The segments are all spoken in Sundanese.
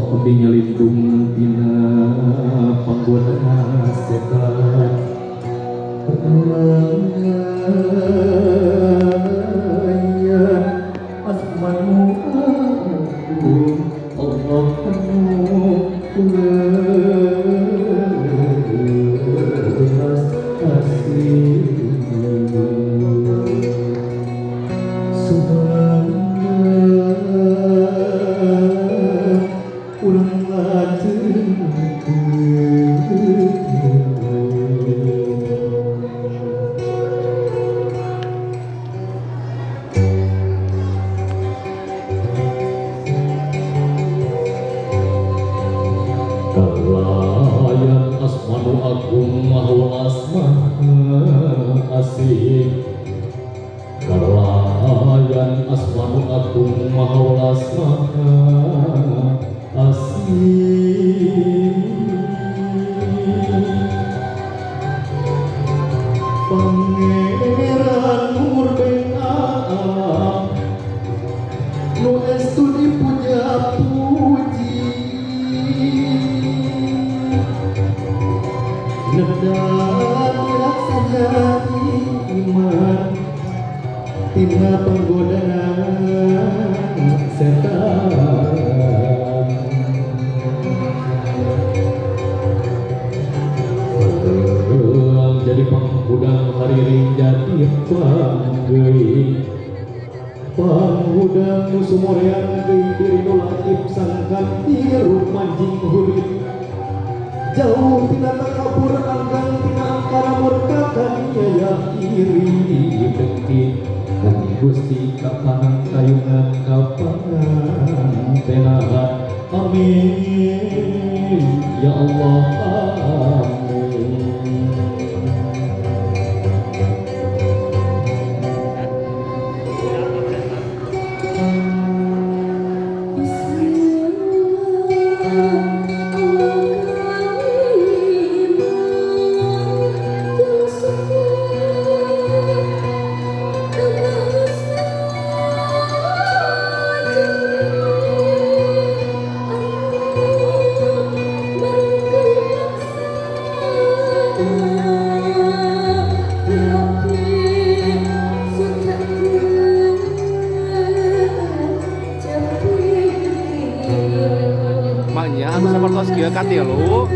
Allah abdi nyalindung tina panggodaan setan. Asmanu agung Allah anu welas asih. Sumangga urang lajengkeun. Kalayan asmanu agung maha welas maha asih. Kalayan asmanu agung maha welas maha asih. Pangeran murbeng alam nu estu dipuja-puji, Nedap laksana iman tina panggodaan setan. Hayang jadi panghudang hariring jadi panggeuing, panghudang nu sumorean deui diri nu latif sangkan hirup manjing hurip jauh tina takabur anggang tina angkara murka kaniaya iri dengki. Mugi Gusti kapanang kayungan kapangantenahan, amin ya Allah, amin. Maknya anu sapertos kieu katilu.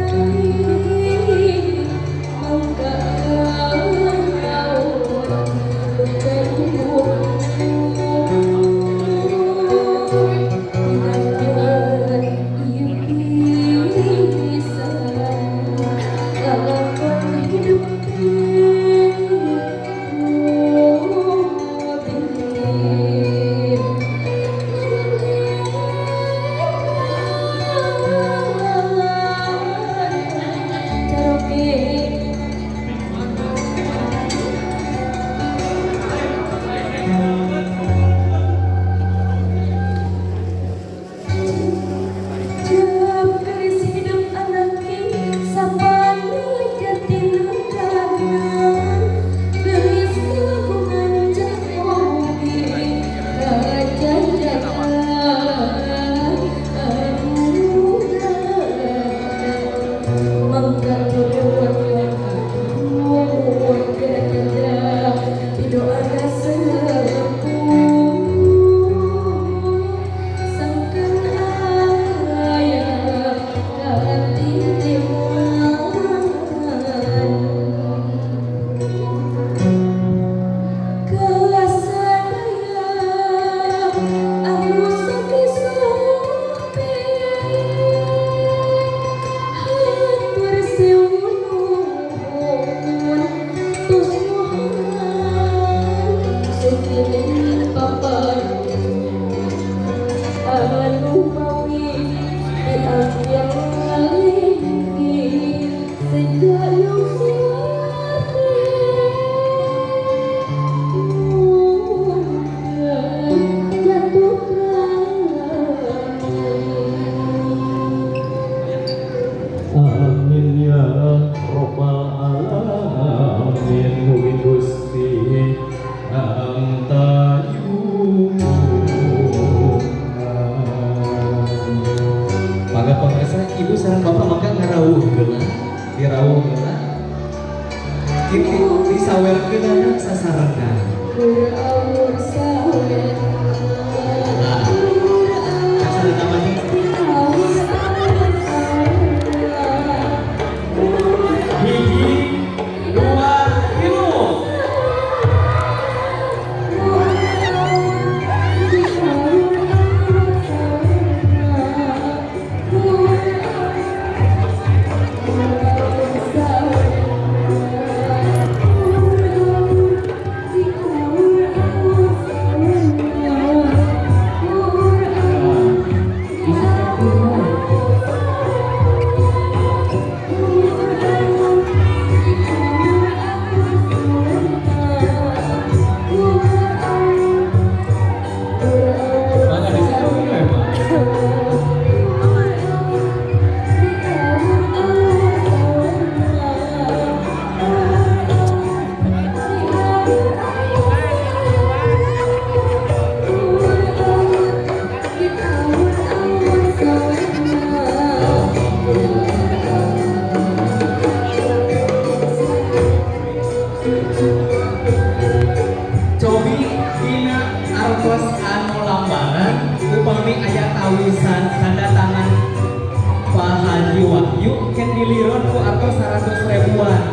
Kos anu lambaran, upami aya tawisan tanda tangan Pak Haji Wahyu, ken diliron ku artos 100 ribuan.